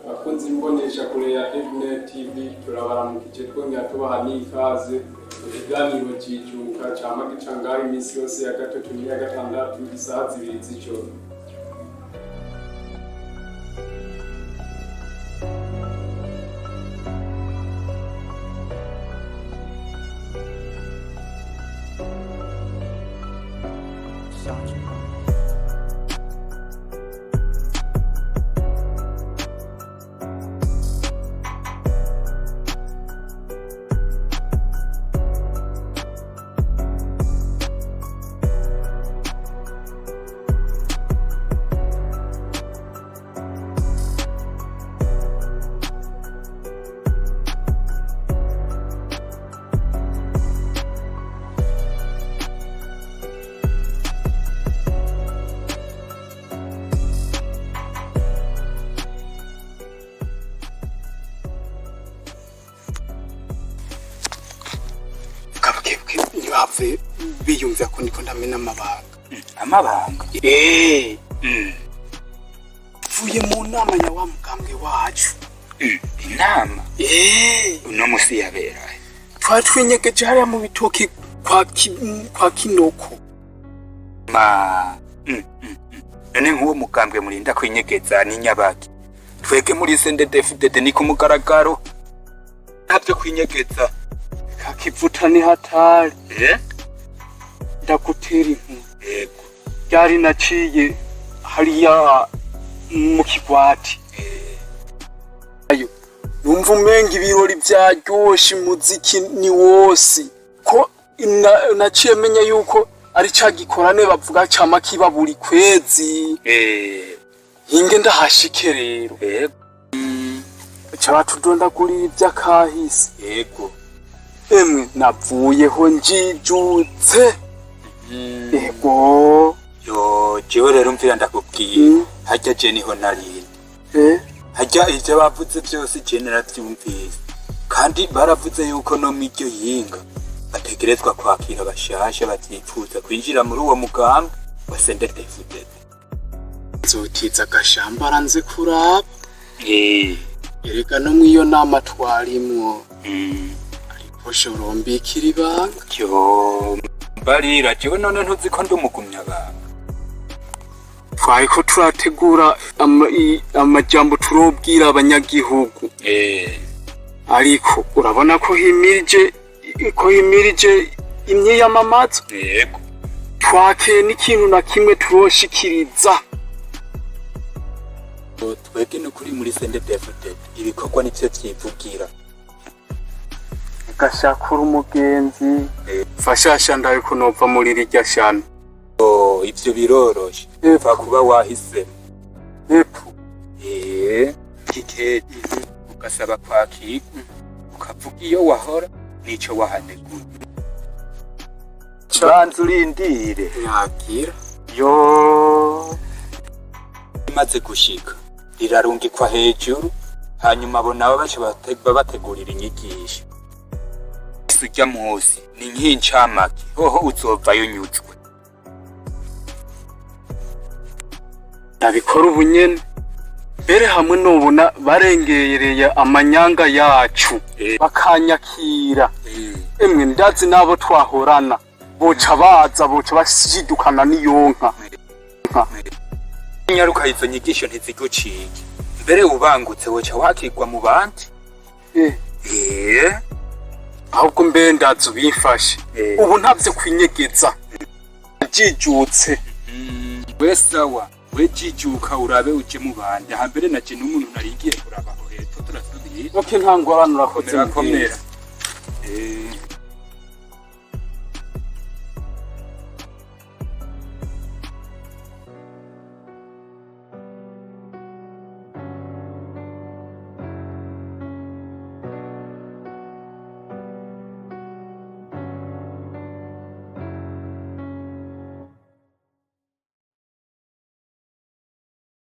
Bakunzi imboneshakure ya Evnet TV, turabaramukije twongera tubaha n'ikaze mu kiganiro Jijuka cama gica ngaho iminsi yose ya gatatu n'iya gatandatu isaha 2 z'ijoro. Bukebuke ntibapfe biyumvira ko ndiko ndamena amabanga. Amabanga? Eh, mvuye mu nama ya wa mugambwe wacu. Inama? Eh. Uno musi yabera? Twari twinyegeje hariya mu bitoki kwa Kinoko. Ma none nk'uwo mugambwe murinda kwinyegeza ni nyabaki? Twege muri CNDD-FDD ni ku mugaragaro, ntabyo kwinyegeza. Kakivuta ni hatari. Eh? Ndagutera inkuru. Yego. Ryari naciye hariya mu kigwati. Ayo numva umenga ibirori vyaryoshe, umuziki ni wose, ko naciye menya yuko ari ca gikorane bavuga cama kiba buri kwezi. Hinge ndahashike rero. Baca batudondagurira ivy'akahise. Emwe, navuyeho njijutse. Ego. Yo, jewe rero mvira ndakubwiye. Harya je niho narindi. Harya ivyo bavuze vyose je naravyumvise, kandi baravuze yuko no mw'iryo yinga bategerezwa kwakira bashasha bavyifuza kwinjira muri uwo mugambi wa CNDD-FDD. Nzotiza agashamba aranze kuraba. Erega no mw'iyo nama twarimwo, ariko shorombikira ibanga. Yo, mbarira jewe, none ntuzi ko ndi umugumyabanga? Twariko turategura amajambo turobwira abanyagihugu. Ariko urabona ko himirije imyiyamamazo. Twakeye n'ikintu na kimwe turoshikiriza. Twebwe nukuri muri CNDD-FDD ibikorwa nivyo vyivugira. Gashakura umugenzi, fashasha ndabe ko nova muri rirya shano. Oh, ivyo biroroshe, pfa kuba wahisemo. Epfo. Kiketi ugasaba kwakirwa, ukavuga iyo wahora n'ico wahaneguye. Banza urindire. Nyagira. Yo, imaze gushika rirarungikwa hejuru, hanyuma abo nabo baca babategurira inyigisho. Ujya musi ni nk'incamake, hoho uzovayo unyuzwe. Ndabikora ubu nyene mbere, hamwe nubona barengereye amanyanga yacu, bakanyakira. Emwe, ndazi n'abo twahorana boca baza, boca bashidukana n'iyonka. Nyaruka, izo nyigisho ntizigucike. Mbere ubangutse woca wakirwa mu bandi. Ahubwo mbere ndazi ubimfashe. Ubu ntavyo kwinyegeza, jijutse. We sawa, we jijuka urabe uje mu bandi. Hambere naje n'umuntu narigiye kuraba aho hepfo, turasubiye. Okay, nta ngorane, urakoze. Komera, komera. Mugenzi.